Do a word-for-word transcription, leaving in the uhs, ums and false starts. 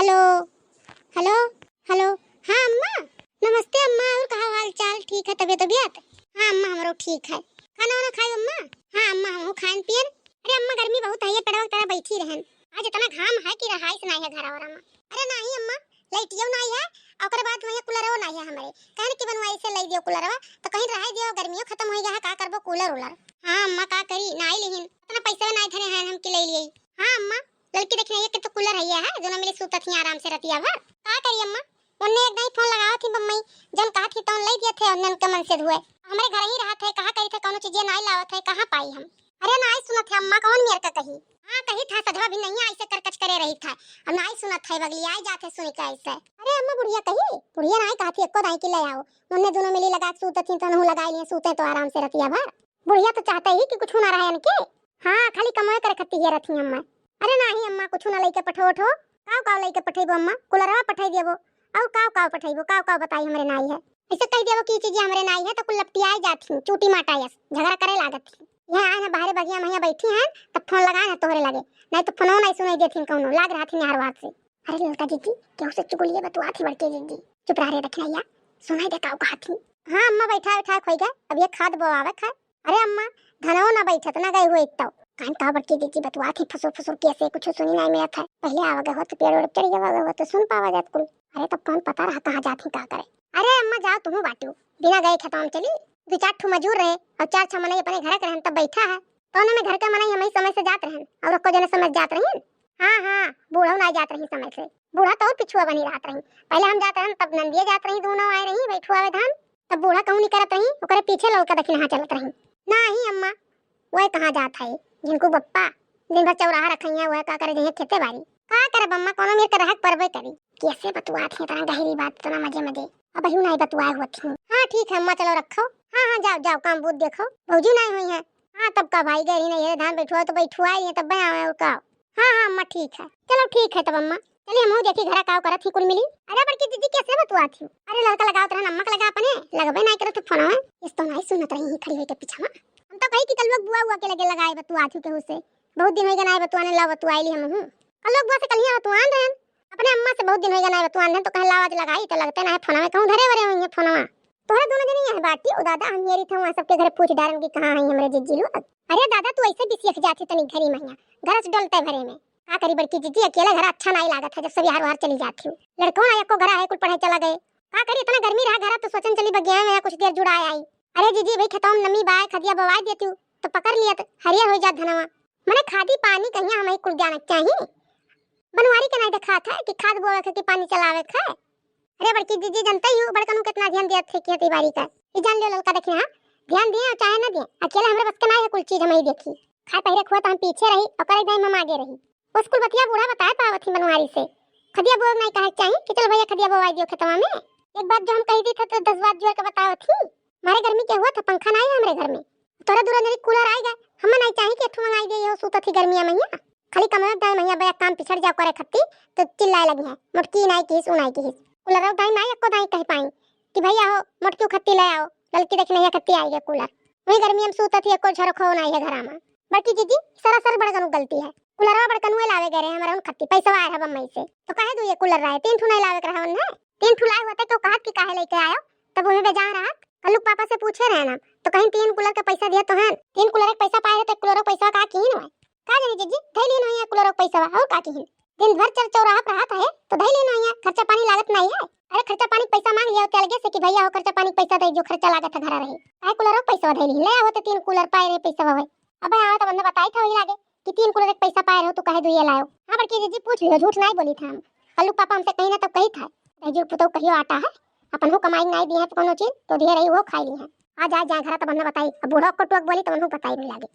हेलो, हेलो, हेलो। हाँ अम्मा, नमस्ते अम्मा, और का हाल चाल? ठीक है तबियत, तबियत? हाँ अम्मा, हमरो ठीक है। खाना वाना खाई अम्मा? हाँ अम्मा, हमहू खाइन पियन। अरे अम्मा, गर्मी बहुत है, ये पेड़वा के तरे बैठी रहन। आज इतना घाम है कि रहाइस नाई है घरा वरा में। अरे नाहीं अम्मा, लाइटियो नाई है, और ओकरे बाद वहीं कूलरो नाई है हमरे। कहन कि बनवाई से लई दियो कूलरवा, तो कहीं रहाई दियो, गर्मियों खत्म हो गया है, का करबो कूलर उलर। हाँ अम्मा, का करी, नाई लिहिन, इतना पैसा नाई धरे हैं हम कि लई लिए। हाँ अम्मा, लड़की देखने ये के तो कूलर है, ये है, दोनों मिली सूतत ही आराम से रतिया भर। का करी अम्मा, उनने एक दाई फोन लगावत ही बम्मई, जौन कहत ही तौन लई दियत है, उनने उनके मन से धुए। हमरे घर ही रहत है, कहा करी थे, कौनो चीजिया नाई लावत है, कहाँ पाई हम? अरे नाई सुनत है अम्मा, कौन मेर का कही? हाँ कही था, सजवा भी नहीं ऐसे करकच करे रही था। अब नाई सुनत है, बगली आई जात है सुनी का ऐसे। अरे अम्मा, बुढ़िया कही, बुढ़िया नाई कहत ही एको दाई की ले आओ, उनने दोनों मिली लगा के सूतत ही, तो नहू लगाई लिए, सूते तो आराम से रतिया भर। बुढ़िया तो चाहते ही कि कुछ ना रहे इनके। हाँ, खाली कमाए करे खत्ती हियरत ही अम्मा। अरे नाही अम्मा, कुछ ना लइके पठो उठो। काव काव लइके पठइबो अम्मा? कुलरवा पठई देबो। और काव काव पठइबो? काव काव बताई हमरे नाई है। ऐसे कह देबो कि ई चीजें हमरे नाई है तो कुल लपटियाए जात ही, चूटी माटायस, झगड़ा करे लागत ही। यहाँ आए हैं बाहरे बगिया में यहाँ बैठी हैं, तब फोन लगाए हैं तोहरे लगे। नहीं तो फोनो नहीं सुनाई देत ही कौनो, लाग रहा थी निहार वार से। अरे ललका जीजी, केहू से चुगलिए बतुआत ही बड़के जीजी। चुप रह रे दखिनैया, सुनाई दे काव कहत ही। हाँ अम्मा, बैठा बैठा खोई गए, अब ये खाद बोआवे खाए। अरे अम्मा, धनवा ना बैठत ना गए हुए एक तो। कान का बड़की जीजी बतुआत ही फसुर फसुर के, ऐसे कुछ सुनी नहीं मिलत है। पहले आवा गए होत पेड़ ओड़ चढ़ गवा गए होत सुन पावा जात कुल। अरे तब कौन पता रहा कहाँ जात ही का करे। अरे अम्मा जाओ तुहू बाटू, बिना गए खेतवा में चली। दो चार ठो मजूर रहे और चार छह मनई अपने घर के रहन तब बैठा है। तो उन्हें घर के मनई हम ही समय से जात रहन और को जने समय जात रही। हाँ हाँ, बूढ़ा ना जात रही समय से। बूढ़ा तो और पिछुआ बनी रहत रही। पहले हम जात रहन तब नंदिया जात रही, दोनों आए रही बैठुआ धान। तब बूढ़ा कहूँ नहीं करत रही, ओकरे पीछे लौका दखिनहा चलत रही। नाही अम्मा, वह कहाँ जात है? झिनकू बप्पा दिन भर चौराहा रखई है, वह का करे जइहे खेते बारी। का करब अम्मा, कोनो मेर के रहक परबे करी। कैसे बतुआत ही इतना गहरी बात, इतना मजे मजे? अब अहियो नाही बतुआए हुआ थी। हाँ ठीक है अम्मा, चलो रखो। हाँ हाँ, जाओ जाओ, काम बूत देखो, भौजी नाही हुई है। हाँ तब का भाई गए ही नहीं है, धान बैठुआ तो बैठुआ ही है, तब आवे और का। हाँ हाँ अम्मा ठीक है, चलो ठीक है तब अम्मा। चली हमहू देखी घरा काव करत ही कुल मिली। अरे बड़की दीदी कैसे बतुआत ही? अरे ललका लगावत रहन अम्मा के लगा अपने, लगबे नाई करत फोनवा। इस तो नाई सुनत रही ही खड़ी होई के पीछा में। हम तो कही कि कल लोग बुआ बुआ के लगे लगाए बतुआत ही केहू से। बहुत दिन होई गए नाई बतुआने, ला बतुआई ली हमहू। कल लोग बुआ से कलिया बतुआन रहन। अपने अम्मा से बहुत दिन होई गए नाई बतुआन रहन तो कहे लाओ आज लगाई तो लगते ना है फोनवा, कहूँ धरे वरे होई है फोनवा। तोहरे दोनों जनी यहाँ बाटी, ओ दादा, हम हेरी थे वहाँ सबके घरे पूछ डारन कि कहाँ है हमरे जिज्जी लोग। अरे दादा, तू ऐसे बिसियख जात ही तनी घरी महिया, घर से डोलते भरे में। का करी बड़की जिज्जी, अकेले घर अच्छा नाई लागत है, जब सब यार वार चली जात ही। लड़को ना एको घर है, कुल पढ़े चला गए। का करी, इतना गर्मी रहा घर, तो सोचन चली बगिया में कुछ देर जुड़ाए आई। अरे जिज्जी भाई, खेतवा में नमी बाय, खदिया बवाई देती हूँ, तो पकड़ लिया तो हरियर हो जात धनवा। मने खादी पानी कहिया हमें कुल जाने के चाही। बनवारी के नाई देखात है कि खाद बोवे के कि पानी चलावे के है। अरे बड़की दीदी, जानते ही हो बड़कनू कितना ध्यान दिया थे खेती बाड़ी का। ये जान लियो ललका, देखिए हाँ, ध्यान दिए चाहे ना दिए, अकेले हमरे बस के नाई है कुल चीज हम ही देखी। खाए पहिरे खुआ तो हम पीछे रही और करे दाई हम आगे रही। उस कुल बतिया बूढ़ा बताए पावत ही बनवारी से। खदिया बोवे नाई कहे चाही कि चल भैया खदिया बोवाई दियो खेतवा में। एक बात जो हम कही दी थे तो दस बात जोर के बतावत ही। मारे गर्मी के हुआ था, पंखा नाई है हमरे घर में। तोरा दूरा जरी कूलर आई गए, हम नाई चाही कि एक ठो मंगाई दे, यो सूतत ही गर्मिया महिया। खाली कमरे दाई महिया बया काम पिछड़ जाओ करे खत्ती, तो चिल्लाए लगी है, मोटकी नाई किहिस, उ नाई किहिस। कूलर दाई नाई एको दाई कह पाई कि भैया हो, मोटकी खत्ती ले आओ, ललकी देखने ये खत्ती आई गए कूलर। वही गर्मिया में सूतत ही, एको झरोखो नाई है घरा में। बड़की जीजी, सरासर बड़कनू गलती है। कूलरवा बड़कनुए लावे गए रहे, हमारे उन खत्ती पैसा आए रहा बम्बई से, तो कहे दू ये कूलर रहे, तीन ठू नहीं लावे के रहा उन्हें। तीन ठू लाए होते तो कहत कि काहे लेके आयो, तब उन्हें बेजान रहत। कल्लू के पापा से पूछे रहे ना, तो कहीं तीन कूलर के पैसा दिया तो है, तीन कूलर के पैसा पाए रहे तो एक कूलर के पैसा का किहिन हुआ? का जानी जीजी, धई लीन हुई है कूलर के पैसा, और का किहिन? दिन भर चल चौराहा पर रहत है, तो धई लीन हुई है, खर्चा पानी लागत नहीं है। अरे खर्चा पानी पैसा मांग लिया होते अलगे से कि भैया हो खर्चा पानी पैसा दे, जो खर्चा लागत है घरा रहे। काहे कूलर के पैसा धई लीन, ले आओ तो तीन कूलर पाए रहे पैसा हुए। अब आवे तो बंदा बताई था वही लागे कि तीन कूलर के पैसा पाए रहो तो कहे दुइये लायो। हाँ बड़की जीजी पूछ लियो, झूठ नहीं बोली था हम। कल्लू पापा हमसे कहीं ना तब कही था, दहिजू पुतौ कहियो आटा है, अपन हो कमाई नहीं दी है तो कोनो चीज, तो दिए रही वो खाई ली है। आ जाए जाए घर तब हमने बताई, अब बूढ़ा को टोक बोली तो उन्हों बताई भी लागे।